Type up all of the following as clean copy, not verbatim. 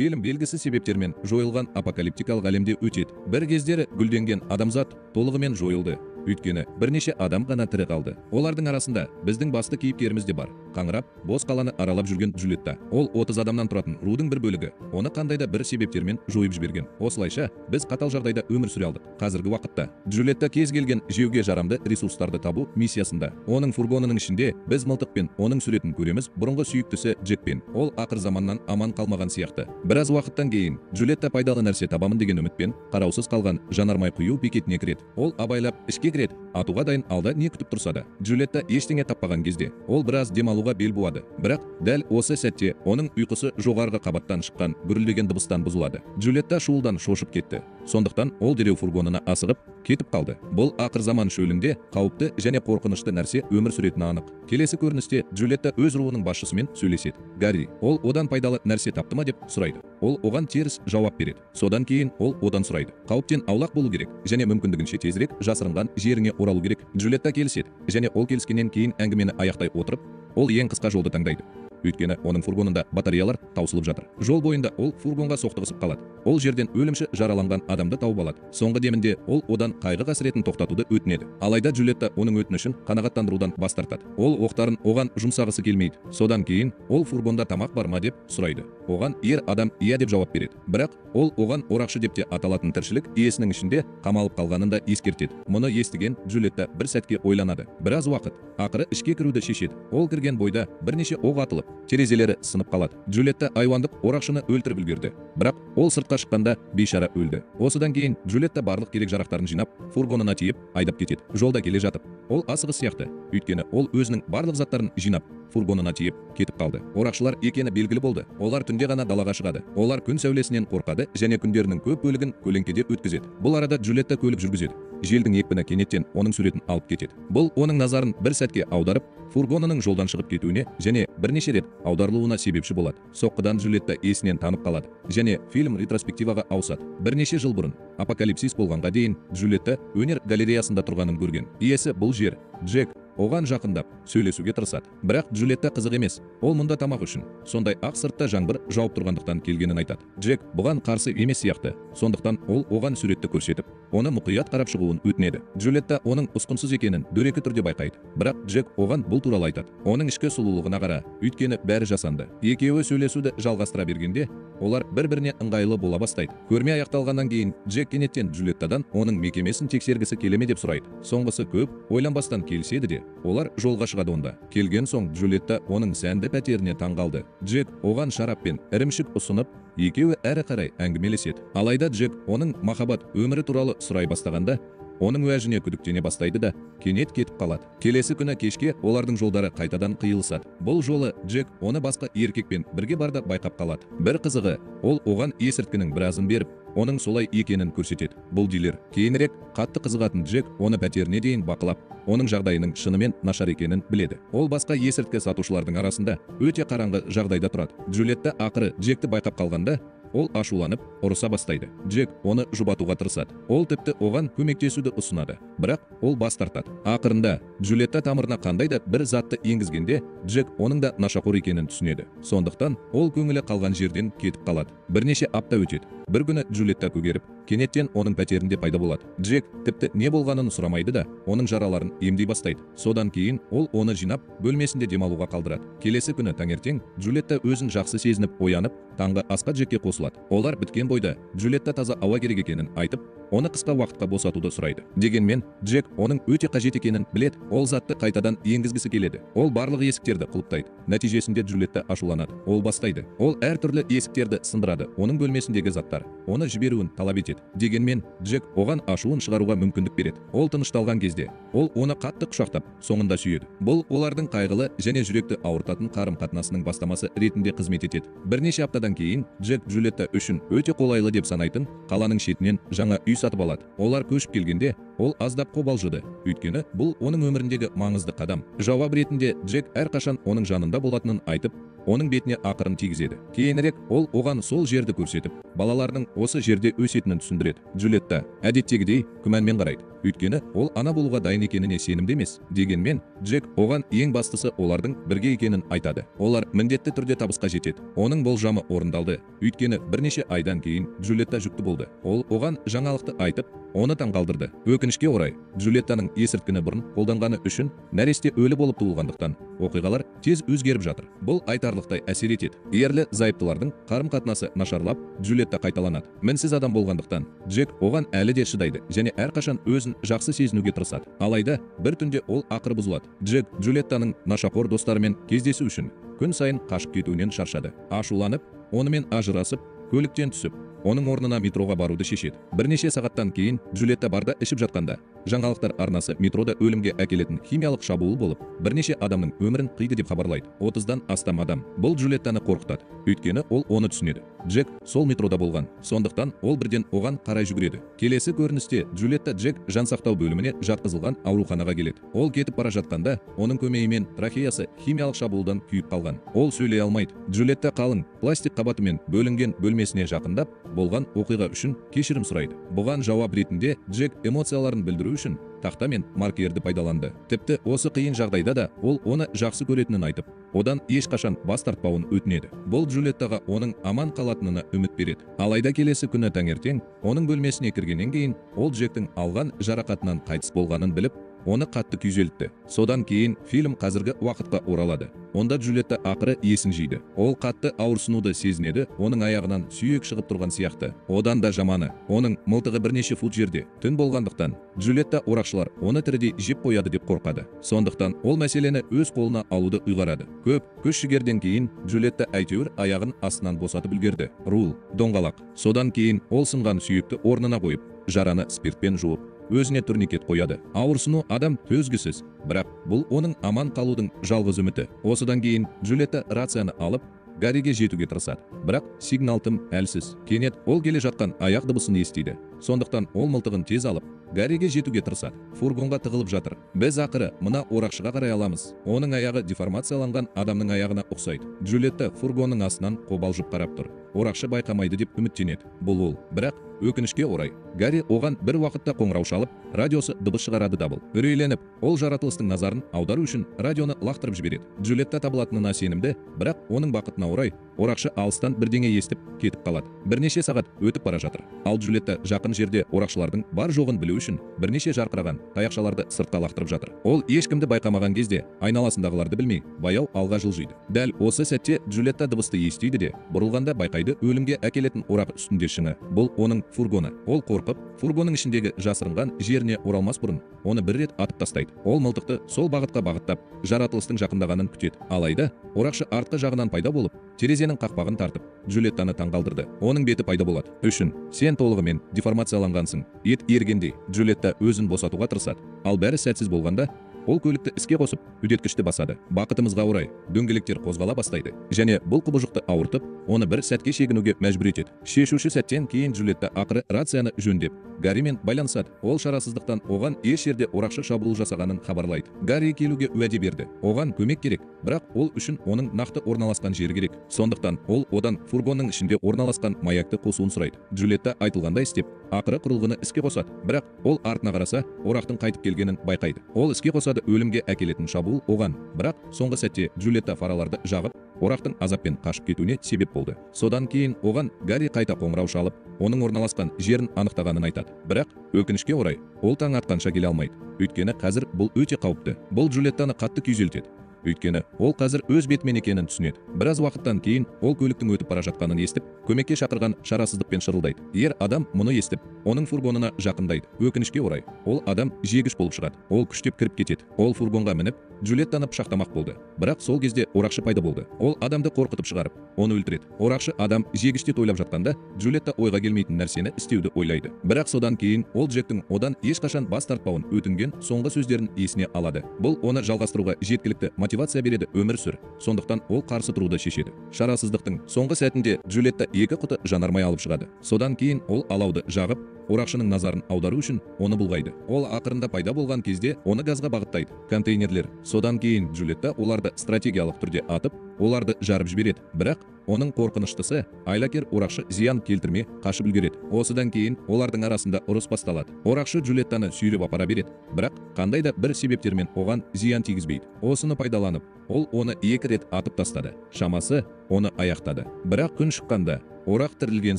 Фильм белгісіз себептермен жойылған апокалиптикалық әлемде өтеді. Бір кездері гүлденген адамзат толығымен жойылды. Өйткені бірнеше адам ғана тірі қалды. Олардың арасында біздің басты кейіпкеріміз де бар. Қаңырап, бос қаланы аралап жүрген Джульетта. Ол 30 адамнан тұратын рудың бір бөлігі. Оны қандай да бір себептермен жойып жіберген. Осылайша, біз қатал жағдайда өмір сүре алдық. Қазіргі уақытта Джульетта кез келген жеуге жарамды ресурстарды табу миссиясында. Оның фургонының ішінде біз мылтықпен оның суретін көреміз, бұрынғы сүйіктісі Джекпен. Ол ақыр заманнан аман қалмаған сияқты. Біраз уақыттан кейін Джульетта пайдалы нәрсе табамын деген үмітпен қараусыз қалған жанармай құю бекетіне кіреді. Ол абайлап ішке кіреді, атуға дайын алда не күтіп тұрса да. Джульетта ештеңе таппаған кезде ол біраз демалуға бел буады. Бірақ дәл осы сәтте оның ұйқысы жоғарғы қабаттан шыққан гүрілдеген дыбыстан бұзылады. Джульетта шуылдан шошып кетті. Сондықтан ол дереу фургонына асығып кетіп қалды. Бұл ақыр заман шөлінде қауіпті және қорқынышты нәрсе өмір сүретіні анық. Келесі көріністе Джульетта өз руының басшысымен сөйлеседі. Гарри, ол одан пайдалы нәрсе тапты ма деп сұрайды. Ол оған теріс жауап береді. Содан кейін ол одан сұрайды. Қауіптен аулақ болу керек және мүмкіндігінше тезірек жасырынған жеріңе оралу керек. Джульетта келіседі және ол келіскеннен кейін әңгімені аяқтай отырып, ол ең қысқа жолды таңдайды. Өйткені оның фургонында батареялар таусылып жатыр. Жол бойында ол фургонға соқтығысып қалады. Ол жерден өлімші жараланған адамды тауып алады. Соңғы демінде ол одан қайғы қасіретін тоқтатуды өтінеді. Алайда Джульетта оның өтінішін қанағаттандырудан бас тартады. Ол оқтарын оған жұмсағысы келмейді. Содан кейін ол фургонда тамақ бар ма деп сұрайды. Оған ер адам иә деп жауап береді. Бірақ ол оған орақшы деп те аталатын тіршілік иесінің ішінде қамалып қалғанын да ескертеді. Мұны естіген Джульетта бір сәтке ойланады. Біраз уақыт ақыры ішке кіруді шешеді. Ол кірген бойда бірнеше оқ атылып, терезелері сынып қалады. Джульетта айуандық орақшыны өлтіріп үлгерді. Бірақ ол сыртқа шыққанда бейшара өлді. Осыдан кейін Джульетта барлық керек жарақтарын жинап, фургонына тиеп, айдап кетеді. Жолда келе жатып, ол асығыс сияқты. Өйткені ол өзінің барлық заттарын жинап, фургонына тиеп, кетіп қалды. Орақшылар екені белгілі болды. Олар түнде ғана далаға шығады. Олар күн сәулесінен қорқады және күндерінің көп бөлігін көлеңкеде өткізеді. Бұл арада Джульетта көлік жүргізеді. Желдің екпіні кенеттен оның суретін алып кетеді. Бұл оның назарын бір сәтке аударып, фургонының жолдан шығып кетуіне және бірнеше рет аударылуына себепші болады. Соққыдан Джульетта есінен танып қалады және фильм ретроспективаға ауысады. Бірнеше жыл бұрын апокалипсис болғанға дейін Джульетта өнер галереясында тұрғанын көрген. Иесі бұл жер, Джек, оған жақындап сөйлесуге тырысады. Бірақ Джульетта қызық емес. Ол мұнда тамақ үшін, сондай ақ сыртта жаңбыр жауып тұрғандықтан келгенін айтады. Джек бұған қарсы емес сияқты. Сондықтан ол оған суретті көрсетіп, оны мұқият қарап шығуын өтінеді. Джульетта оның ұсқынсыз екенін дөрекі түрде байқайды. Бірақ Джек оған бұл туралы айтады. Оның ішкі сұлулығына қара, өйткені бәрі жасанды. Екеуі сөйлесуді жалғастыра бергенде, олар бір-біріне ыңғайлы бола бастайды. Көрме аяқталғаннан кейін Джек кенеттен Джульеттадан оның мекемесін тексергісі келе ме деп сұрайды. Соңғысы көп ойланбастан келіседі де, олар жолға шығады онда. Келген соң Джульетта оның сәнді пәтеріне таңғалды. Джек оған шарап пен ірімшік ұсынып, екеуі әрі қарай әңгімелеседі. Алайда Джек оның махаббат өмірі туралы сұрай бастағанда, оның уәжіне күдіктене бастайды да, кенет кетіп қалады. Келесі күні кешке олардың жолдары қайтадан қиылысады. Бұл жолы Джек оны басқа еркекпен бірге барда байқап қалады. Бір қызығы, ол оған есірткінің біразын беріп, оның солай екенін көрсетеді. Бұл дилер кейінірек қатты қызығатын Джек оны пәтеріне дейін бақылап, оның жағдайының шынымен нашар екенін біледі. Ол басқа есірткі сатушылардың арасында өте қараңғы жағдайда тұрады. Джульетта ақыры Джекті байқап қалғанда, ол ашуланып, ұрыса бастайды. Джек оны жұбатуға тырысады. Ол тіпті оған көмектесуді ұсынады. Бірақ ол бас тартады. Ақырында Джульетта тамырына қандай да бір затты енгізгенде, Джек оның да нашақор екенін түсінеді. Сондықтан ол көңілі қалған жерден кетіп қалады. Бірнеше апта өтеді. Бір күні Джульетта көгеріп, кенеттен оның пәтерінде пайда болады. Джек тіпті не болғанын сұрамайды да, оның жараларын емдей бастайды. Содан кейін ол оны жинап, бөлмесінде демалуға қалдырады. Келесі күні таңертең Джульетта өзін жақсы сезініп оянып, таңғы асқа Джекке қосылады. Олар біткен бойда Джульетта таза ауа керек екенін айтып, оны қысқа уақытқа босатуды сұрайды. Дегенмен Джек оның өте қажет екенін біледі. Ол затты қайтадан енгізгісі келеді. Ол барлық есіктерді құлыптайды. Нәтижесінде Джульетта ашуланады. Ол бастайды. Ол әртүрлі есіктерді сындырады. Оның бөлмесіндегі заттар оны жіберуін талап етеді. Дегенмен Джек оған ашуын шығаруға мүмкіндік береді. Ол тынышталған кезде ол оны қатты құшақтап, соңында сүйеді. Бұл олардың қайғылы және жүректі ауыртатын қарым-қатынасының бастамасы ретінде қызмет етеді. Бірнеше аптадан кейін Джек Джульетта үшін өте қолайлы деп санайтын қаланың шетінен жаңа үй сатып алады. Олар көшіп келгенде ол аздап қобалжыды. Өйткені бұл оның өміріндегі маңызды қадам. Жауап ретінде Джек әрқашан оның жанында болатынын айтып, оның бетіне ақырын тигізеді. Кейінірек ол оған сол жерді көрсетіп, балаларының осы жерде өсетінін түсіндіреді. Джульетта әдеттегідей күмәнмен қарайды. Өйткені ол ана болуға дайын екеніне сенімді емес. Дегенмен, Джек оған ең бастысы олардың бірге екенін айтады. Олар міндетті түрде табысқа жетеді. Оның болжамы орындалды. Өйткені бірнеше айдан кейін Джульетта жүкті болды. Ол оған жаңалықты айтып, оны таңғалдырды. Өкінішке орай, Джульеттаның есірткіні бұрын қолданғаны үшін нәресте өлі болып туылғандықтан оқиғалар тез өзгеріп жатыр. Бұл айтарлықтай әсер етеді. Ерлі зайыптылардың қарым-қатынасы нашарлап, Джульетта қайталанады. Мінсіз адам болғандықтан, Джек оған әлі де шыдайды және әрқашан өзін жақсы сезінуге тырысады. Алайда бір түнде ол ақыры бұзылады. Джек Джульеттаның нашақор достарымен кездесу үшін күн сайын қашып кетуінен шаршады. Ашуланып, онымен ажырасып, көліктен түсіп, оның орнына метроға баруды шешеді. Бірнеше сағаттан кейін Джульетта барда ішіп жатқанда, жаңалықтар арнасы метрода өлімге әкелетін химиялық шабуыл болып, бірнеше адамның өмірін қиды деп хабарлайды. 30-дан астам адам. Бұл Джульеттаны қорқытады. Өйткені ол оны түсінеді. Джек сол метрода болған. Сондықтан ол бірден оған қарай жүгіреді. Келесі көріністе Джульетта Джек жансақтау бөліміне жатқызылған ауруханаға келеді. Ол кетіп бара жатқанда, оның көмейімен трахеясы химиялық шабуылдан күйіп қалған. Ол сөйлей алмайды. Джульетта қалың пластик қабатымен бөлінген бөлмесіне жақындап, болған оқиға үшін кешірім сұрайды. Бұған жауап ретінде Джек эмоцияларын білдіру үшін тақта мен маркерді пайдаланды. Тіпті осы қиын жағдайда да ол оны жақсы көретінін айтып, одан ешқашан бас тартпауын өтінеді. Бұл Джульеттаға оның аман қалатынына үміт береді. Алайда келесі күні таңертең оның бөлмесіне кіргеннен кейін ол Джектің алған жарақатынан қайтыс болғанын біліп, оны қатты күйзелтті. Содан кейін фильм қазіргі уақытқа оралады. Онда Джульетта ақыры есін жейді. Ол қатты ауырсынуды сезінеді, оның аяғынан сүйек шығып тұрған сияқты. Одан да жаманы, оның мылтығы бірнеше фут жерде. Түн болғандықтан Джульетта орақшылар оны тірідей жеп қояды деп қорқады. Сондықтан ол мәселені өз қолына алуды ұйғарады. Көп күш жігерден кейін Джульетта әйтеуір аяғын астынан босатып үлгерді. Рул, доңғалақ. Содан кейін ол сынған сүйекті орнына қойып, жараны спиртпен жуып, өзіне турникет қояды. Ауырсыну адам төзгісіз, бірақ бұл оның аман қалудың жалғыз үміті. Осыдан кейін Джульетта рацияны алып, Гарриге жетуге тырысады. Бірақ сигнал тым әлсіз. Кенет ол келе жатқан аяқ дыбысын естиді. Сондықтан ол мылтығын тез алып, Гарриге жетуге тырысады. Фургонға тығылып жатыр. Біз ақыры мына орақшыға қарай аламыз. Оның аяғы деформацияланған адамның аяғына ұқсайды. Джульетта фургонның астынан қобалжып қарап тұр. Орақшы байқамайды деп үміттенеді. Бұл ол. Бірақ өкінішке орай, Гарри оған бір уақытта қоңырау шалып, радиосы дыбыс шығарады дабыл. Үрейленіп, ол жаратылыстың назарын аудару үшін радионы лақтырып жібереді. Джульетта табылатынына сенімді, бірақ оның бақытына орай, орақшы алыстан бірдеңе естіп кетіп қалады. Бірнеше сағат өтіп бара жатыр. Ал Джульетта жақын жерде орақшылардың бар жоғын білу үшін бірнеше жарқыраған таяқшаларды сыртқа лақтырып жатыр. Ол ешкімді байқамаған кезде айналасындағыларды білмей, баяу алға жылжиды. Дәл осы сәтте Джульетта дыбысты естиді де, бұрылғанда байқайды өлімге әкелетін орақ үстінде шыңы. Бұл оның фургоны. Ол қорқып, фургонның ішіндегі жасырынған жеріне оралмас бұрын оны бір рет атып тастайды. Ол мылтықты сол бағытқа бағыттап, жаратылыстың жақындағанын күтеді. Алайда орақшы артқы жағынан пайда болып, терезенің қақпағын тартып, Джульеттаны таңғалдырды. Оның беті пайда болады. Үшін, сен толығымен деформацияланғансың. Ет ергендей, Джульетта өзін босатуға тырысады. Ал бәрі сәтсіз болғанда, ол көлікті іске қосып, үдеткішті басады. Бақытымызға орай, дөңгелектер қозғала бастайды. Және бұл құбыжықты ауыртып, оны бір сәтке шегінуге мәжбүр етеді. Шешуші сәттен кейін Джульетта ақыры рацияны жөндеп, Гарримен байланысады. Ол шарасыздықтан оған еш жерде орақшы шабуыл жасағанын хабарлайды. Гарри келуге уәде берді. Оған көмек керек, бірақ ол үшін оның нақты орналасқан жері керек. Сондықтан ол одан фургонның ішінде орналасқан маякты қосуын сұрайды. Джульетта айтылғандай істеп, ақыры құрылғыны іске қосады. Бірақ ол артына қараса, орақтың қайтып келгенін байқайды. Ол іске қосады өлімге әкелетін шабуыл оған. Бірақ соңғы сәтте Джульетта фараларды жағып, орақтың азаппен қашып кетуіне себеп болды. Содан кейін оған Гарри қайта қоңырау шалып, оның орналасқан жерін анықтағанын айтады. Бірақ өкінішке орай, ол таң атқанша келе алмайды. Өйткені қазір бұл өте қауіпті. Бұл Джульеттаны қатты күйзелтеді. Өйткені ол қазір өз бетімен екенін түсінеді. Біраз уақыттан кейін ол көліктің өтіп бара жатқанын естіп, көмекке шақырған шарасыздықпен шырылдайды. Ер адам мұны естіп, оның фургонына жақындайды. Өкінішке орай, ол адам жегіш болып шығады. Ол күштеп кіріп кетеді. Ол фургонға мініп, Джульеттаны пышақтамақ болды. Бірақ сол кезде орақшы пайда болды. Ол адамды қорқытып шығарып, оны өлтіреді. Орақшы адам жегіште тойлап жатқанда, Джульетта ойға келмейтін нәрсені істеуді ойлайды. Бірақ содан кейін ол Джектің одан ешқашан бас тартпауын өтінген соңғы сөздерін есіне алады. Бұл оны жалғастыруға жеткілікті мотивация береді, өмір сүр. Сондықтан ол қарсы тұруды шешеді. Шарасыздықтың соңғы сәтінде Джульетта екі құты жанармай алып шығады. Содан кейін ол алауды жағып, Орақшының назарын аудару үшін оны бұлғайды. Ол ақырында пайда болған кезде оны газға бағыттайды. Контейнерлер. Содан кейін Джульетта оларды стратегиялық түрде атып, оларды жарып жібереді. Бірақ оның қорқыныштысы, айлакер орақшы зиян келтірме қашып үлгереді. Осыдан кейін олардың арасында ұрыс басталады. Орақшы Джульеттаны сүйреп апара береді, бірақ қандай да бір себептермен оған зиян тигізбейді. Осыны пайдаланып, ол оны екі рет атып тастады. Шамасы, оны аяқтады. Бірақ күн шыққанда орақ тірілген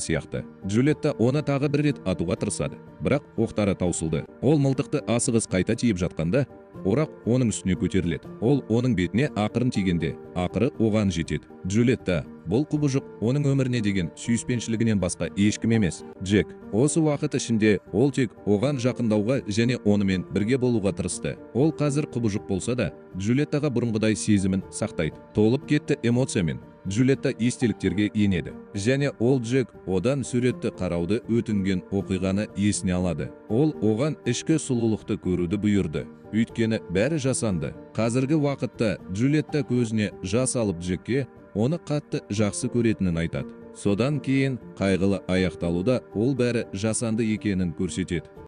сияқты. Джульетта оны тағы бір рет атуға тырысады, бірақ оқтары таусылды. Ол мылтықты асығыс қайта тиіп жатқанда, орақ оның үстіне көтеріледі. Ол оның бетіне ақырын тигенде, ақыры оған жетеді. Джульетта бұл құбыжық оның өміріне деген сүйіспеншілігінен басқа ешкім емес. Джек осы уақыт ішінде ол тек оған жақындауға және онымен бірге болуға тырысты. Ол қазір құбыжық болса да, Джульеттаға бұрынғыдай сезімін сақтайды. Толып кетті эмоциямен. Джульетта естеліктерге енеді. Және ол Джек одан суретті қарауды өтінген оқиғаны есіне алады. Ол оған ішкі сұлулықты көруді бұйырды. Өйткені бәрі жасанды. Қазіргі уақытта Джульетта көзіне жас алып, Джекке оны қатты жақсы көретінін айтады. Содан кейін қайғылы аяқталуда ол бәрі жасанды екенін көрсетеді.